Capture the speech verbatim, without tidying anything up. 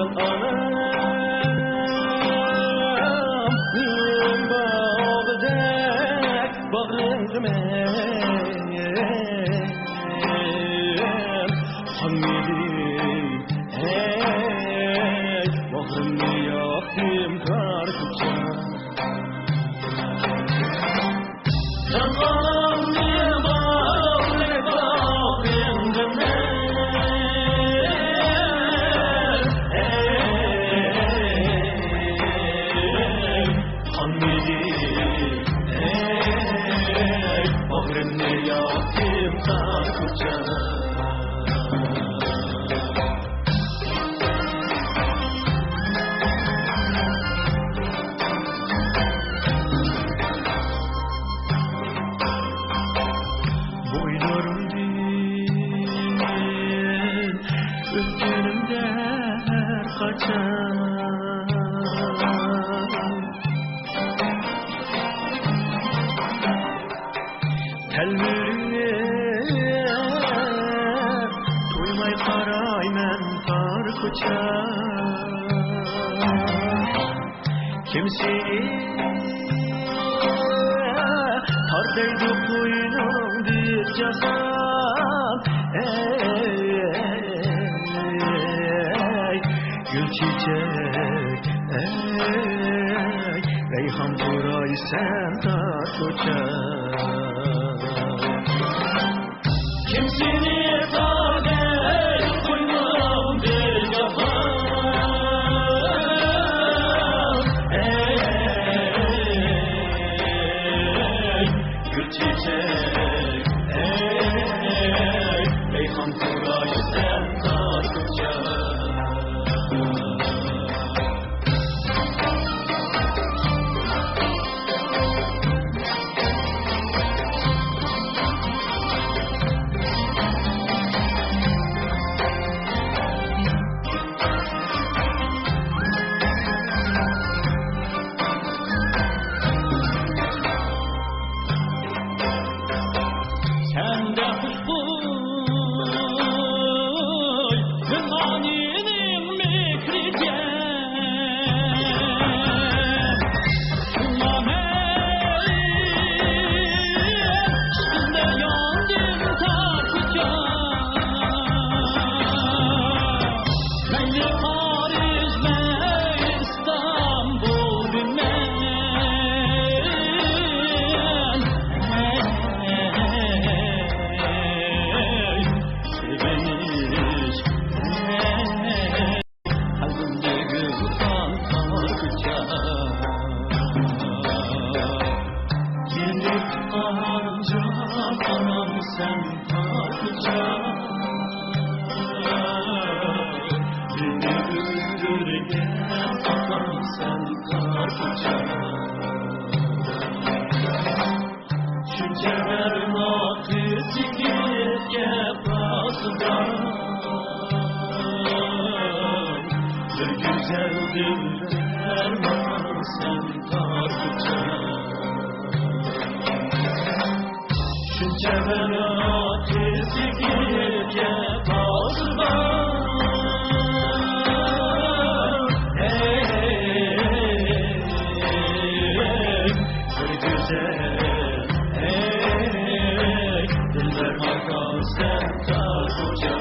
ئانام، باغدەك باغرىڭغا مەن قانمىدىم، ھەي، باغرىمنى ياقتىم تارتىپچە. بويلىرىمدىن ئۆتكىنىمدە ھەر قاچان تەلمۈرۈپ تويماي قارايمەن تار كوچا. كىم سېنى تارتايدۇ قوينۇڭدىن جاپا؟ ئەي، گۈل چېچەك، ئەي، رەيھان پۇرايسەن تار كوچا. كىم سېنى تارتاي قوينۇڭدىن جاپا؟ ئەي، گۈل چېچەك، ئەي، رەيھان پۇرايسەن تار كوچا. سەندە خۇشبۇي گۈلدانىنىڭ مېھرىگە، شۇڭا مەن ئىشقىمدا ياندىم تارتىپچە. مەيلى پارىژ، مەيلى ئىستانبۇل، مەن سېغىنىش، قەلبىمدە گۈلخان تارتىپچە. يېنىپ قالغان جان ئانام سەن تارتىپچە. مېنى ئۆلتۈرگەن ئاتام سەن تارتىپچە. شۇنچە بەرماقچى يىگىتكە پاسىبان، بىر گۈزەل دىلبەر ماڭا سەن تارتىپچە. شۇنچە بىر ئاجىز يىگىتكە پاسىبان، ھەي، بىر گۈزەل، ھەي، دىلبەر ماڭا سەن تارتىپچە.